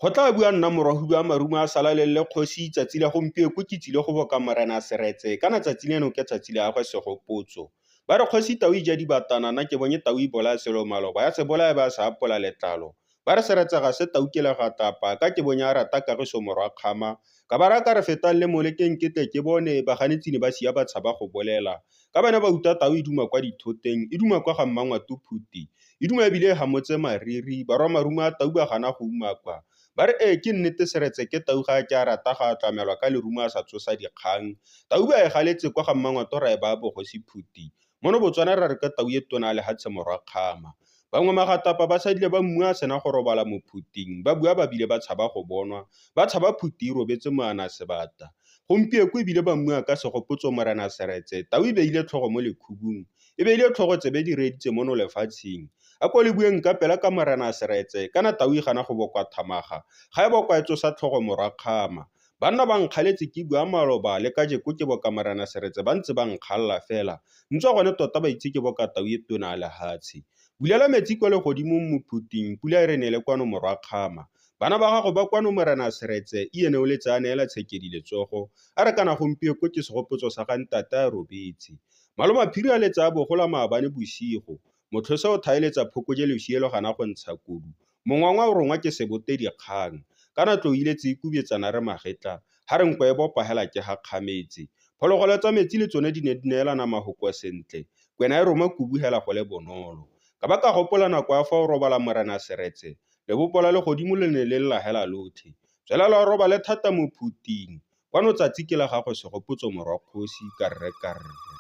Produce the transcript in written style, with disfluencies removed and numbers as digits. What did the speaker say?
Go tla bua nna morwa Huba marumo a sala le kgosi tsatsi la gompieko ke tsile go boka morena Seretse kana tsatsi leno ke tsatsi la gagwe segopotso. Ba re kgosi tau e ja dibatana nna ke bonye tau e bolaya selo maloba ya se bolaya ba se apola letlalo. Ba re Seretse ga se tau ke legatlapa ka ke bonye a rata kagiso morwa Kgama. Ka ba ra ka re fetang le molekeng ke tle ke bone baganetsi ne ba sia ba tshaba go bolela. Ka bana ba utlwa tau e duma kwa dithoteng, e duma kwa ga Mmangwato Phuti. E duma ebile e hamotse mariri, barwa marumo a tau ba gana go umakwa. Ba re ee ke nnete Seretse ke tau ga a ke a rata ga a tlamelwa ka lerumo a sa tsosa dikgang. Tau ba e galetse kwa ga Mmangwato ra e baya bogosi Phuti. Mono Botswana ra re ke tau e tona a lehatshe morwa Kgama. Bangwe magatapa ba sadile ba mmua a sena go robala mo phuting, ba bua ba bile ba tshaba go bonwa, ba tshaba phuti e robetse moana sebata. Gompieko ebile ba mmua ka segopotso Morena Seretse, tau e beile tlhogo mo lekhubung, e beile tlhogo tsebe di reeditse mono lefatsheng. A ko le bueng ka pela ka Morena Seretse, kana tau e gana go bokwa thamaga, ga e bokwa e tsosa tlhogo morwa Kgama. Banna ba nkgaletse ke bua maloba le kajeko ke boka Morena Seretse ba ntse ba nkgalla fela, ntswa gone tota ba itse ke boka tau e tona a lehatshe. Bulela metsi kwa legodimong mophuting, pula e re nele kwano morwa Kgama. Bana ba gago ba kwano Morena Seretse, Iene o letse a neela Tshekedi letsogo, a re kana gompieko ke segopotso sa ga ntate a robetse. Maloma Phiri a letsa a bogola maabane bosigo, Motlhose o thaeletsa phokoje losielo gana go ntsha kodu, Mongwangwa o rongwa ke sebote dikgang, kana tlou e letse e kubetsana re magetla, ha re nko e bopa hela ke gakgametse. Phologolo tsa metsi le tsone di ne di neelana mahoko sentle, kwena e roma kubu hela go le bonolo. Ka ba ka gopola nako ya fa o robala Morena Seretse, lebopo la legodimo le ne le lla hela lotlhe. Tswelela o robale thata mo phuting, kwano tsatsi ke la gago segopotso morwa kgosi, ka rre ka rre.